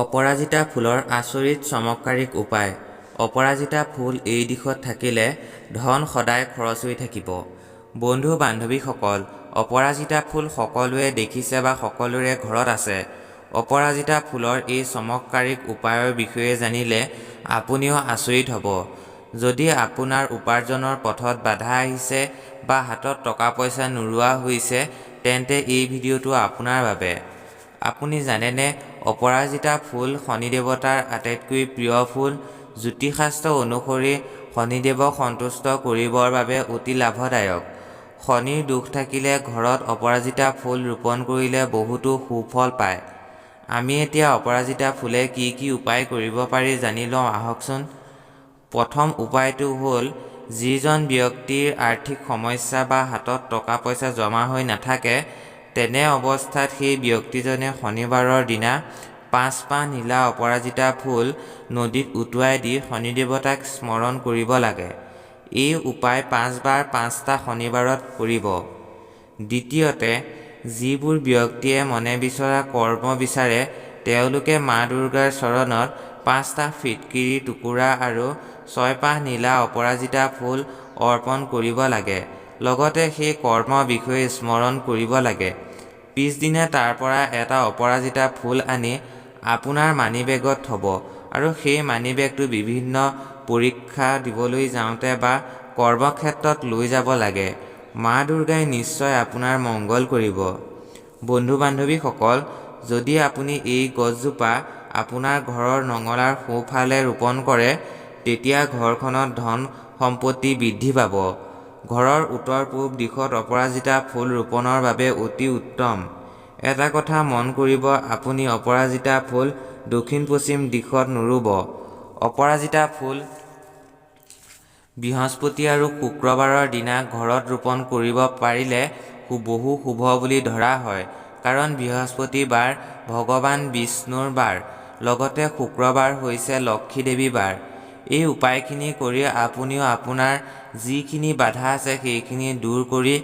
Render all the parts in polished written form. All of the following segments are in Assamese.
অপৰাজিতা ফুলৰ আচৰিত চমৎকাৰিক উপায়। অপৰাজিতা ফুল এই দিশত থাকিলে ধন সদায় খৰচ হৈ থাকিব। বন্ধু বান্ধৱীসকল, অপৰাজিতা ফুল সকলোৱে দেখিছে বা সকলোৰে ঘৰত আছে। অপৰাজিতা ফুলৰ এই চমৎকাৰিক উপায়ৰ বিষয়ে জানিলে আপুনিও আচৰিত হ'ব। যদি আপোনাৰ উপাৰ্জনৰ পথত বাধা আহিছে বা হাতত টকা পইচা নোৰোৱা হৈছে, তেন্তে এই ভিডিঅ'টো আপোনাৰ বাবে। আপুনি জানেনে অপৰাজিতা ফুল শনিদেৱতাৰ আটাইতকৈ প্ৰিয় ফুল। জ্যোতিষশাস্ত্ৰ অনুসৰি শনিদেৱক সন্তুষ্ট কৰিবৰ বাবে অতি লাভদায়ক। শনিৰ দোষ থাকিলে ঘৰত অপৰাজিতা ফুল ৰোপণ কৰিলে বহুতো সুফল পায়। আমি এতিয়া অপৰাজিতা ফুলে কি কি উপায় কৰিব পাৰি জানি লওঁ আহকচোন। প্ৰথম উপায়টো হ'ল, যিজন ব্যক্তিৰ আৰ্থিক সমস্যা বা হাতত টকা পইচা জমা হৈ নাথাকে, তেনে অৱস্থাত সেই ব্যক্তিজনে শনিবাৰৰ দিনা 5 পাহ নীলা অপৰাজিতা ফুল নদীত উটুৱাই দি শনিদেৱতাক স্মৰণ কৰিব লাগে। এই উপায় 5 বাৰ 5টা শনিবাৰত কৰিব। দ্বিতীয়তে, যিবোৰ ব্যক্তিয়ে মনে বিচৰা কৰ্ম বিচাৰে, তেওঁলোকে মা দুৰ্গাৰ চৰণত 5টা ফিটকিৰিৰ টুকুৰা আৰু 6 পাহ নীলা অপৰাজিতা ফুল অৰ্পণ কৰিব লাগে। লগতে সেই কৰ্মৰ বিষয়ে স্মৰণ কৰিব লাগে। পিছদিনা তাৰ পৰা এটা অপৰাজিতা ফুল আনি আপোনাৰ মানিবেগত থ'ব আৰু সেই মানিবেগটো বিভিন্ন পৰীক্ষা দিবলৈ যাওঁতে বা কৰ্মক্ষেত্ৰত লৈ যাব লাগে। মা দুৰ্গাই নিশ্চয় আপোনাৰ মংগল কৰিব। বন্ধু বান্ধৱীসকল, যদি আপুনি এই গছজোপা আপোনাৰ ঘৰৰ নঙলাৰ সোঁফালে ৰোপণ কৰে, তেতিয়া ঘৰখনত ধন সম্পত্তি বৃদ্ধি পাব। ঘৰৰ উত্তৰ পূব দিশত অপৰাজিতা ফুল ৰোপণৰ বাবে অতি উত্তম। এটা কথা মন কৰিব, আপুনি অপৰাজিতা ফুল দক্ষিণ পশ্চিম দিশত নুৰুব। অপৰাজিতা ফুল বৃহস্পতি আৰু শুক্ৰবাৰৰ দিনা ঘৰত ৰোপণ কৰিব পাৰিলে বহু শুভ বুলি ধৰা হয়। কাৰণ বৃহস্পতিবাৰ ভগৱান বিষ্ণুৰ বাৰ, লগতে শুক্ৰবাৰ হৈছে লক্ষ্মী দেৱী বাৰ। এই উপায়খিনি কৰি আপুনিও আপোনাৰ যিখিনি বাধা আছে সেইখিনি দূৰ কৰি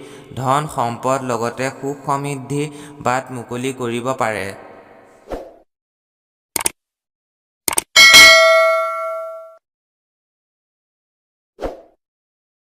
ধন সম্পদ লগতে সুখ সমৃদ্ধি বাট মুকলি কৰিব পাৰে।